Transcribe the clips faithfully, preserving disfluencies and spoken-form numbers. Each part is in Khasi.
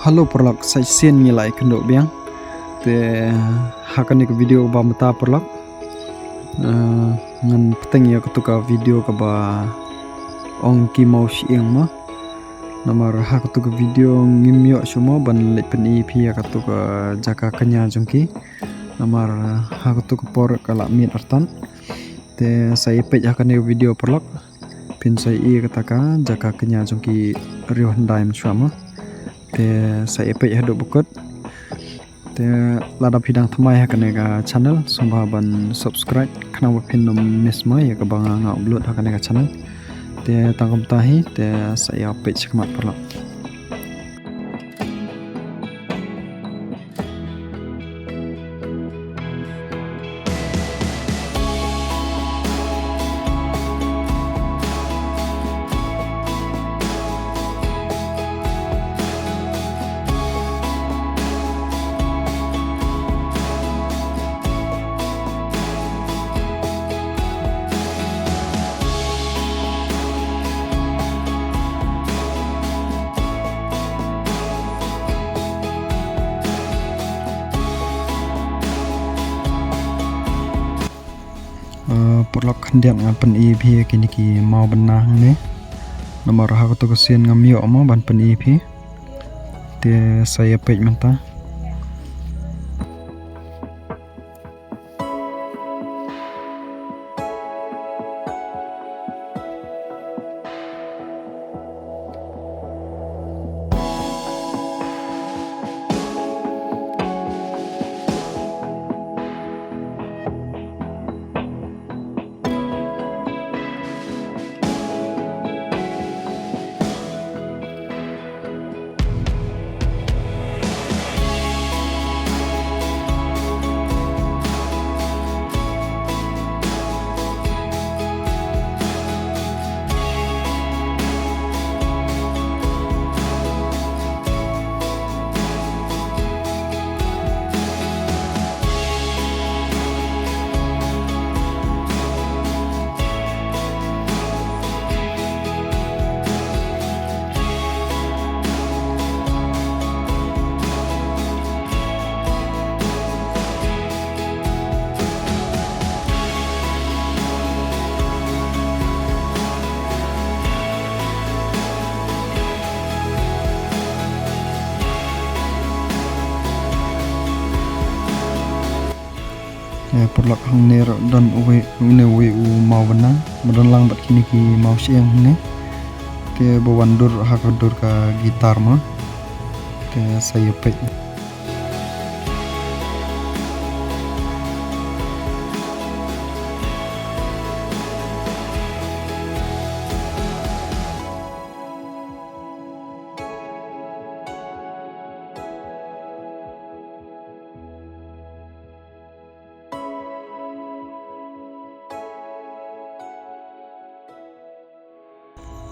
Hello paralok, sa shisien ngi la ïakynduh biang. Te ha kane ka video ba mynta paralok, eh, ngan pynbteng ïa katu ka video kaba ong ki maw shyieng mo. Namar ha katu ka video ngim ïoh shuh mo ban leit pyni ïa phi ïa katu ka jaka kñia jong ki. Namar ha katu ka por ka la miet artat. Te sa ïa peit ha kane ka video paralok. Phin sa ïohi kata ka jaka kñia jong ki riew hyndai mynshuwa mo. Te sa ïa peit haduh ba kut. Te lada phi dang thymmai ha kane ka channel, sngewbha ban subscribe khnang ba phin ym miss mo ïa kaba nga upload ha kane ka channel. Te tang kumta hi, te sa ïa peit shakhmat paralok. Eh, paralok, khyndiat ngan pyni ïa phi kine ki maw bynna hangne. Namar ha katu ka sien ngam ïoh mo ban pyni ïa phi. Te sa ïa peit mynta. Eh, paralok, hangne ruh don uwei, une uwei u maw bynna, ba don lang bad kine ki maw shyieng hangne. Te ba wan dur ha ka dur ka guitar mo. Te sa ïa peit.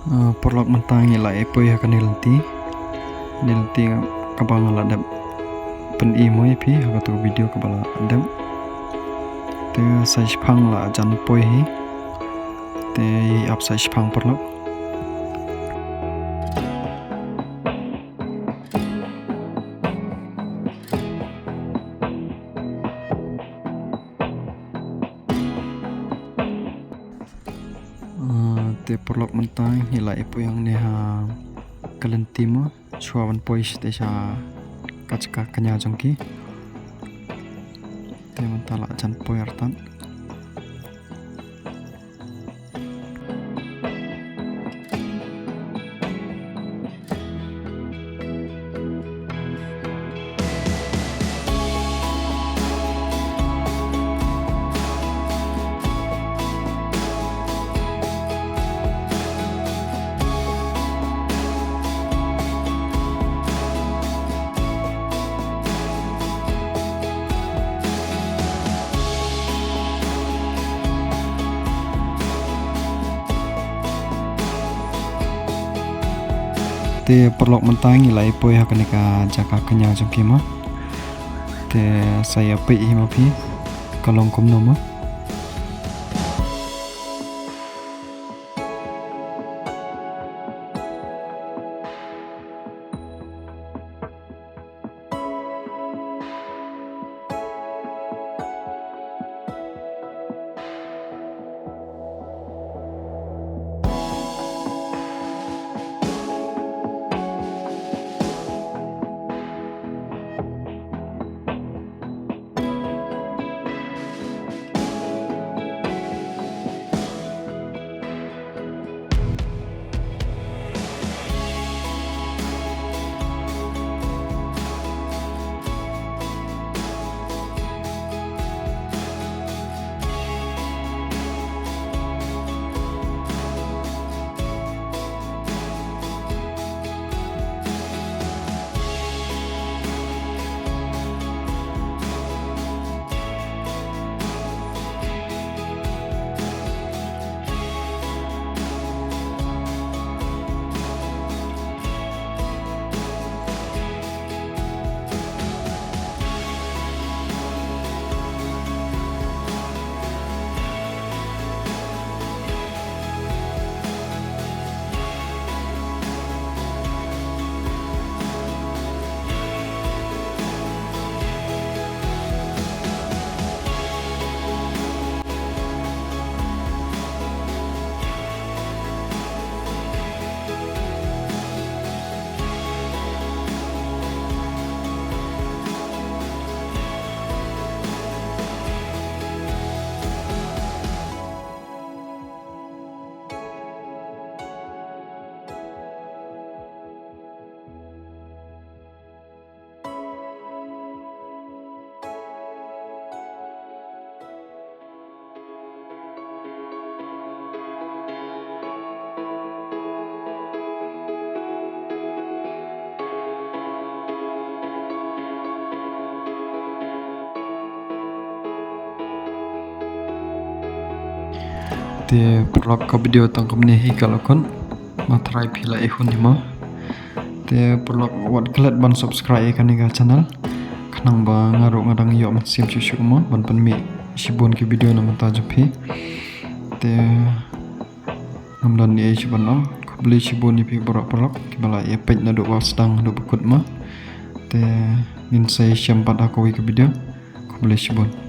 Ah, paralok, mynta ngi la ïa poi ha kane ka lynti. Kane ka lynti kaba nga la dep pyni mo ïa phi ha katu ka video kaba la dep. Te sa shiphang la jan poi hi. Te ïa ap sa shiphang, paralok. Ah, te paralok, mynta ngi la ïa poi hangne ha ka lynti mo, shuwa ban poi shatei sha ka jaka kñia jong ki. Te mynta la jan poi artat. Te paralok, mynta ngi la ïa poi ha kane ka jaka kñia jong ki mo. Te sa ïa peit hi ma phi ka long kumno mo. Te paralok, ka video tang kumne hi ka la kut. Nga tharai phi la ïohi hi mo. Te paralok, wat klet ban subscribe ïa kane ka channel, khnang ba nga ruh nga dang ïoh mynsiem shuh shuh mo ban pynmih shibun ki video na bynta jong phi. Te ngam don ei ei shuh ban ong. Khublei shibun ïa phi baroh paralok kiba la ïa peit naduh ba sdang haduh ba kut mo. Te ngin sa ïashem pat ha kawei ka video. Khublei shibun.